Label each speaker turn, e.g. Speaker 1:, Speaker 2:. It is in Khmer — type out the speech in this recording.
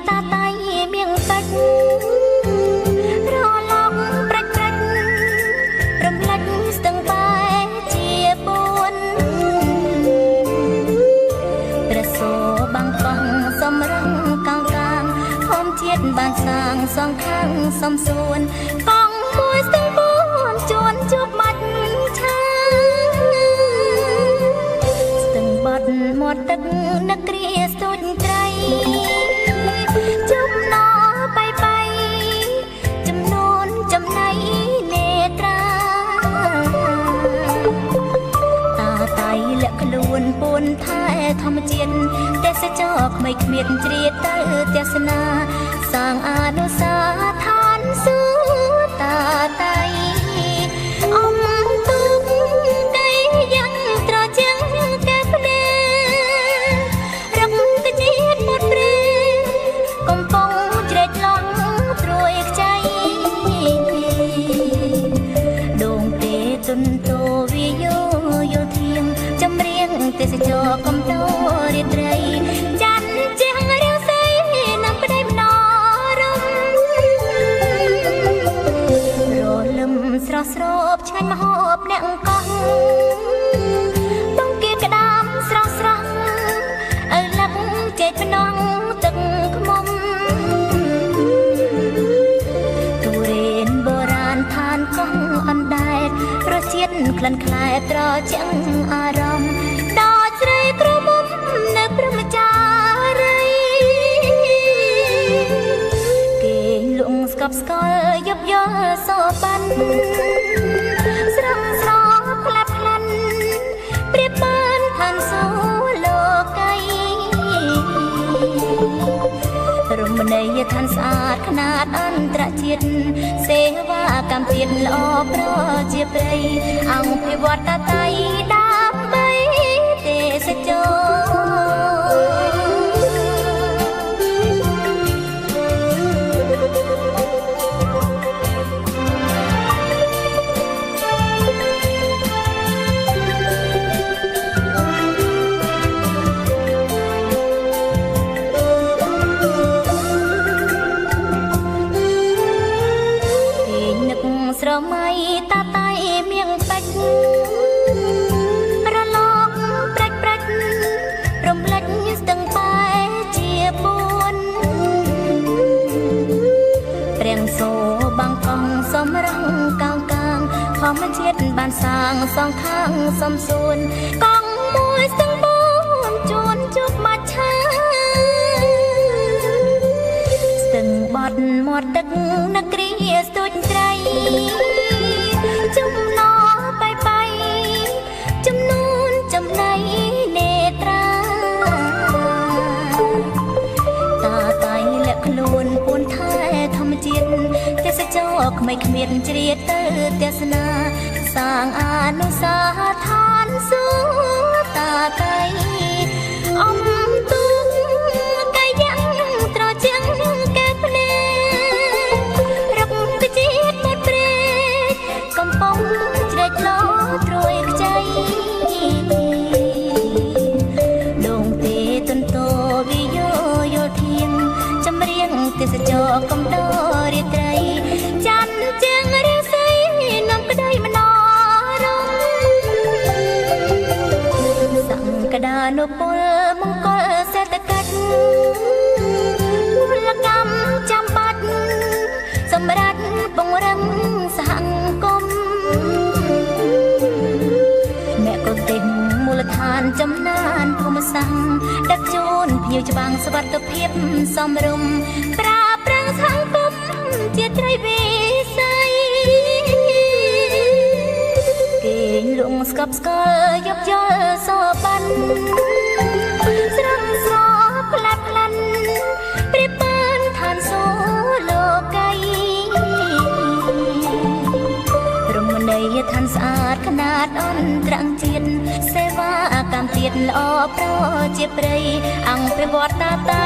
Speaker 1: តាតៃមៀងពេជ្ររលកប្រាច់ប្រាច់រំលេចស្ទឹងបែជាពួនព្រះសូបាំងកង់សំរងកងកាងធម្មជាតិបានសាងសងខាងសំសួនកង់មួយស្ទឹងពួនជួនជួបមាច់ឆាស្ទឹងបត់មាត់ទឹកនឹកគ្រាស្ទូចត្រីចំណោបៃបៃចំនួនចំណៃនេត្រាតាតៃលាក់ខ្លួនពួនថែធម្មជាតិទេសចរក្មេងគ្មានជ្រាទៅទស្សនាសាងអនុសាឋានសួតាតៃអំទុកដីយ៉ាងត្រជាងកែភ្នែរឹកជាតិពុតព្រេកំពុងជ្រែកឡងត្រួយខ្ចីដងទេទុនតោវិយោយល់ធៀងចម្រៀងទេសចរកំតោរាត្រីច័ន្ទជាងរាវសីនឹងប្តីមនោរមរលឹមស្រស់ស្រូបឆ្ងាញ់មហូបអ្នកកោះបង្គាក្តាមស្រស់ស្រស់ឪលឹកចេកភ្នងទឹកខ្មុំទុរេនបុរាណឋានកោះអណ្ដែតរសជាតិក្លិនខ្លែត្រជាក់អារម្មណ៍ដល់ស្រីក្រមុំនៅព្រហ្មចារីគេលងស្កប់ស្កល់យប់យល់សោបានស្រងស្រផ្លាប់ផ្លាន់ប្រៀបបានឋានសួគ៌លោកីរមណីយដ្ឋានស្អាតខ្នាតអន្តរជាតិសេវាកម្មជាតិល្អប្រជាប្រិយអង្គភិវឌ្ឍតៃដើម្បីទេសចរស្រមៃតាតៃមៀងពេជ្ររលកប្រាច់ប្រាច់រំលេចស្ទឹងបែជាពួនព្រះសូបាំងកង់សំរងកោងកាងធម្មជាតិបានសាងសងខាងសំសួនកង់មួយស្ទឹងពួនជួនជួបមាច់ឆាស្ទឹងបត់មាត់ទឹកនឹកគ្រាស្ទូចត្រីចំណោបៃបៃចំនួនចំណៃនេត្រាតាតៃលាក់ខ្លួនពួនថែធម្មជាតិទេសចរក្មេងគ្មានជ្រាទៅទស្សនាសាងអនុសាឋានសួគ៌តាតៃអំទុកកាយ៉ាងត្រជាងកែភ្នែរឹកជាតិពុតព្រេកំពុងជ្រែកលោត្រួយខ្ចីដងទេទុនតោវិយោយល់ធៀងចម្រៀងទេសចរកំដររាត្រីច័ន្ទជាងរាសីនាំក្តីមនោរមសង្កដានុពលមង្គលសេដ្ឋកិច្ចពលកម្មចាំបាច់សម្រាប់ពង្រឹងសហគមន៍អ្នកក៏ទិញមូលដ្ឋានចំណានភូមិសាស្ត្រដឹកជូនភ្ញៀវច្បាំងសុវត្ថិភាពសមរម្យប្រើប្រាំងសហគមន៍ជាត្រីវិស័យគេលងស្កប់ស្កល់យប់យល់សោបានស្រងស្រផ្លាត់ផ្លាន់ប្រៀបបានឋានសួគ៌លោកីរមណីយដ្ឋានស្អាតខ្នាតអន្តរជាតិសេវាកម្មជាតិល្អប្រជាប្រិយអង្គភិវឌ្ឍតៃ